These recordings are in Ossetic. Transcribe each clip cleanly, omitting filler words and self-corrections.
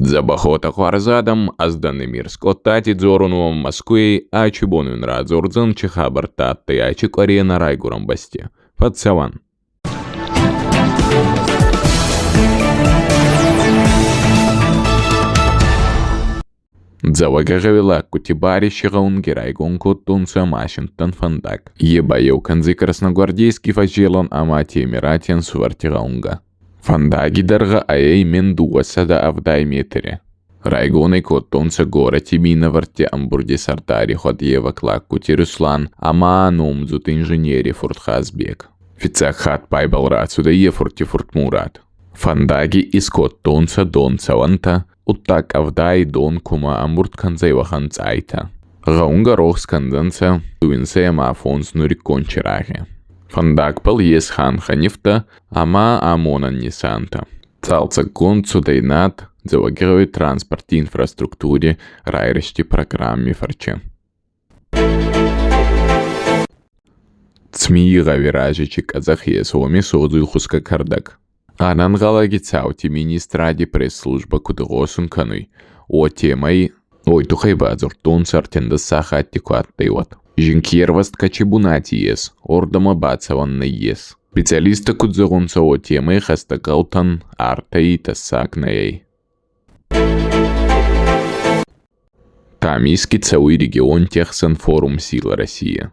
Дзӕбӕх уотӕ хуарз адӕм, ӕз дӕн Эмир Скъодтати, дзорун уӕм Мӕскуйӕй, ачи бон уин радзордзӕн, чи хабӕрттӕ адтӕй ачи къуӕре нӕ райгурӕн бӕсти. Фӕццӕуӕн! Дзӕуӕгигъӕуи Лагкути Бариси гъӕунги райгон кодтонцӕ машинттӕн фӕндаг. Е ба еу кӕндзӕй Красногвардейски фӕззелӕн ӕма Темирати ӕнсувӕрти гъӕунгӕ. Фӕндаги дӕргъӕ ӕй 1770 метри. Райгон ӕй кодтонцӕ горӕти минӕвӕртти ӕмбурди сӕрдари хуӕдйевӕг Лагкути Руслан ӕма ӕ номдзуд инженери фурт Хазбег. Фиццаг хатт ба ибӕл рацудӕй е фурти фурт Мурат. Фӕндаги искодтонцӕ донцӕуӕнтӕ, удта къӕвдай дон кумӕ ӕмбурд кӕндзӕй, уӕхӕн цъайтӕ. Гъӕунгӕ рохс кӕндзӕнцӕ дуинсӕй ӕма фондз нуриккон чирагъи. Фӕндагбӕл ес ханхӕнивтӕ ӕма амонӕн нисантӕ. Цалцӕггонд цудӕй над Дзӕуӕгигъӕуи транспорти инфраструктури райрӕзти программи фӕрчи. Цмийи гъӕуи рази чи къӕдзӕх ес, уоми содзуй хускъӕ кӕрдӕг. Ӕнӕнгъӕлӕги цаути министради пресс-службӕ куд игъосун кӕнуй, уотемӕй уой туххӕй бадзурдтонцӕ ӕртиндӕс сахатти ку адтӕй, уӕд. Зингервӕзт кӕци бунати ес, уордӕмӕ бацӕуӕн нӕййес. Специалисттӕ куд зӕгъунцӕ, уотемӕй хӕстӕг гъӕутӕн артӕй тӕссаг нӕ ӕй. Тамиски цӕуй регионти ӕхсӕн форум «Сила России».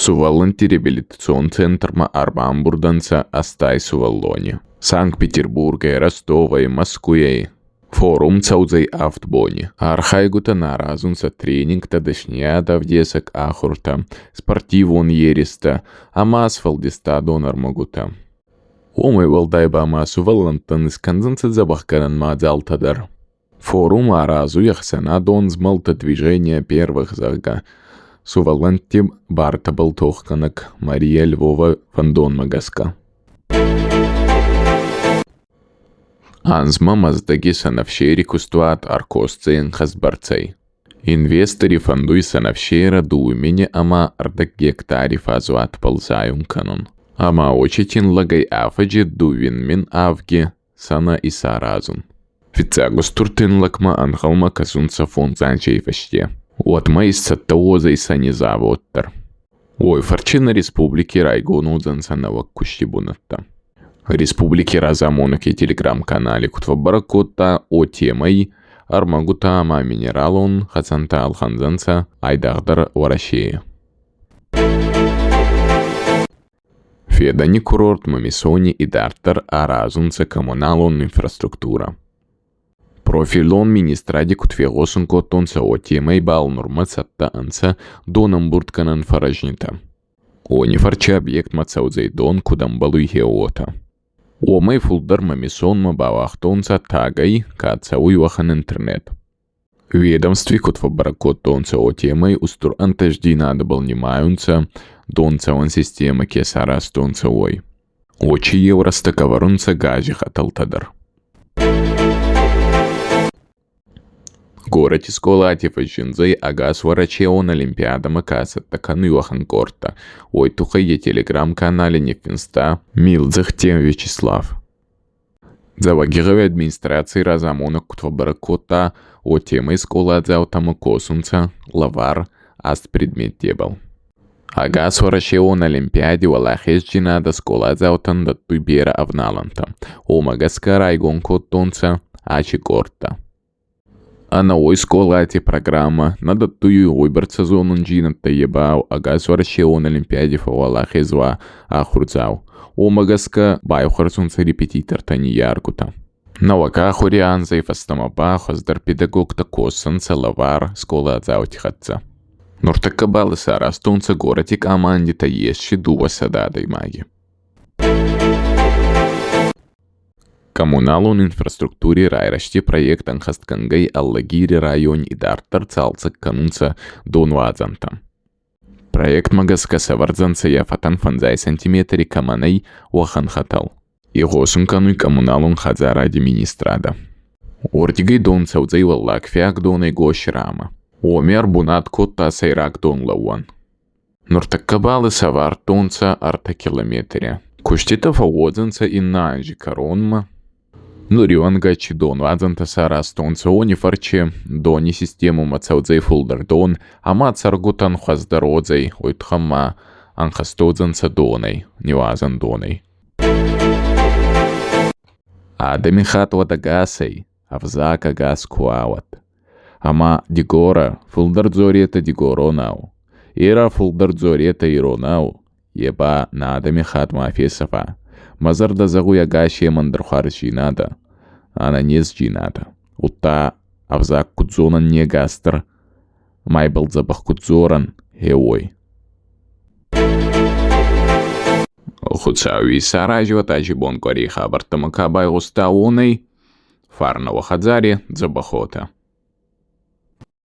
Сувӕллӕнтти реабилитацион центрмӕ ӕрбамбурд ӕнцӕ 80 сувӕллони Санкт-Петербургӕй, Ростовӕй, Мӕскуйӕй. Форум цӕудзӕй авд бони. Архайгутӕн аразунцӕ тренингтӕ, дӕсниадӕвдесӕг ахуртӕ, спортивон еристӕ ӕма сфӕлдистадон ӕрмӕгутӕ. Уомӕй уӕлдай ба ма сувӕллӕнттӕн искӕндзӕнцӕ дзӕбӕхгӕнӕн мадзӕлттӕ дӕр. Форум аразуй ӕхсӕнадон змӕлд «Движение первых», зӕгъгӕ, сувӕллӕнтти бартӕбӕл тохгӕнӕг Мария Львова фӕндонмӕ гӕсгӕ. Анзмӕ Мӕздӕги сӕнӕфсери кустуат ӕркосдзӕй ӕнхӕстбӕрцӕй. Инвестори фӕндуй сӕнӕфсерӕ 2 000 ӕма ӕрдӕг гектари фӕзуатбӕл зайун кӕнун. Ӕма уочитин лӕгӕй афӕдзи 2000 авги сӕнӕ исаразун. Фиццаг устур тинлӕгмӕ ӕнгъӕлмӕ кӕсунцӕ фондз анзей фӕсте. Уӕдмӕ исцӕттӕ уодзӕй сӕни завод дӕр. Уой фӕрчи нӕ республики райгон уодзӕнцӕ нӕуӕг кусти бунӕттӕ. Республики разамонӕги телеграм-канали куд фӕббӕрӕг кодта, уотемӕй ӕрмӕгутӕ ӕма минералон хӕцӕнтӕ ӕлхӕндзӕнцӕ айдагъдӕр Уӕрӕсейи. Федӕни курорт Мамисони идарддӕр аразунцӕ коммуналон инфраструктурӕ. Профилон министради куд фегъосун кодтонцӕ, уотемӕй бал нурмӕ цӕттӕ ӕнцӕ донӕмбурдгӕнӕн фӕрӕзнитӕ. Уони фӕрчи объектмӕ цӕудзӕй дон куд ӕмбӕлуй, гъе уотӕ. Уомӕй фулдӕр Мамисонмӕ бауагътонцӕ тагӕй, ка цӕуй, уӕхӕн интернет. Ведомстви куд фӕббӕрӕг кодтонцӕ, уотемӕй устур ӕнтӕстдзийнадӕбӕл нимайунцӕ, донцӕуӕн системӕ ке саразтонцӕ, уой. Уочи еу рӕстӕг ӕвӕрунцӕ гази хӕтӕлтӕ дӕр. Горӕти скъолати фӕззиндзӕй ӕгас Уӕрӕсеуон олимпиадӕмӕ ка цӕттӕ кӕнуй, уӕхӕн къордтӕ. Уой туххӕй е телеграм-канали ниффинста Милдзихти Вячеслав. Дзӕуӕгигъӕуи администраций разамонӕг куд фӕббӕрӕг кодта, уотемӕй скъоладзаутӕмӕ косунцӕ лӕвар аст предметтебӕл. Ӕгас Уӕрӕсеуон олимпиади уӕлахездзийнадӕ скъоладзаутӕн дӕттуй берӕ авналӕнтӕ. Уомӕ гӕсгӕ райгон кодтонцӕ ачи къордтӕ. Ӕнӕуой скъолати программӕ нӕ дӕттуй уойбӕрцӕ зонундзийнӕдтӕ, е ба ӕгас Уӕрӕсеуон олимпиади фӕууӕлахез уа ахурдзау. Уомӕ гӕсгӕ байхуӕрсунцӕ репетитортӕ ниййергутӕ. Нӕуӕг ахури анзӕй фӕстӕмӕ ба хуӕздӕр педагогтӕ косунцӕ лӕвар скъоладзаути хӕццӕ. Нуртӕккӕ бал исаразтонцӕ горӕти къамандитӕ ес си 200 адӕймаги. Коммуналон инфраструктури райрӕзти проект ӕнхӕстгӕнгӕй Алагири райони идарддӕр цалцӕг кӕнунцӕ донуадзӕнтӕ. Проектмӕ гӕсгӕ сӕвӕрдзӕнцӕ йӕ фӕтӕн 50 сантиметри кӕмӕн ӕй, уӕхӕн хӕтӕл. Игъосун кӕнуй коммуналон хӕдзаради министрадӕ. Уордигӕй дон цӕудзӕй Уӕллаг Фиагдонӕй Гощрамӕ. Уоми ӕрбунат кодта сӕйраг донлӕууӕн. Нуртӕккӕ бал исӕвардтонцӕ 3 километри. Куститӕ фӕууодзӕнцӕ иннӕ анзи кӕронмӕ. Нуриуӕнгӕ чи донуадзӕнтӕ саразтонцӕ, уони фӕрци дони системӕмӕ цӕудзӕй фулдӕр дон ӕма цӕргутӕн хуӕздӕр уодзӕй, уой туххӕн ма ӕнхӕст уодзӕнцӕ донӕй, ниуазӕн донӕй. Адӕмихатт уӕдӕгас ӕй, ӕвзаг ӕгас ку ауӕд. Ӕма Дигорӕ фулдӕр дзоретӕ дигоронау, Ирӕ фулдӕр дзоретӕ иронау, е ба нӕ адӕмихатт ма фесӕфа. Мӕ зӕрдӕ зӕгъуй ӕгасемӕн дӕр хуарздзийнадӕ, ӕнӕнездзийнадӕ, удта ӕвзаг куд зонӕн не гас дӕр, ма ибӕл дзӕбӕх куд дзорӕн, гъе уой. Хуцауи исарази уӕд бон къуӕрей хабӕрттӕмӕ ка байгъуста, уонӕй фарнӕ уӕ хӕдзари, дзӕбӕх уотӕ.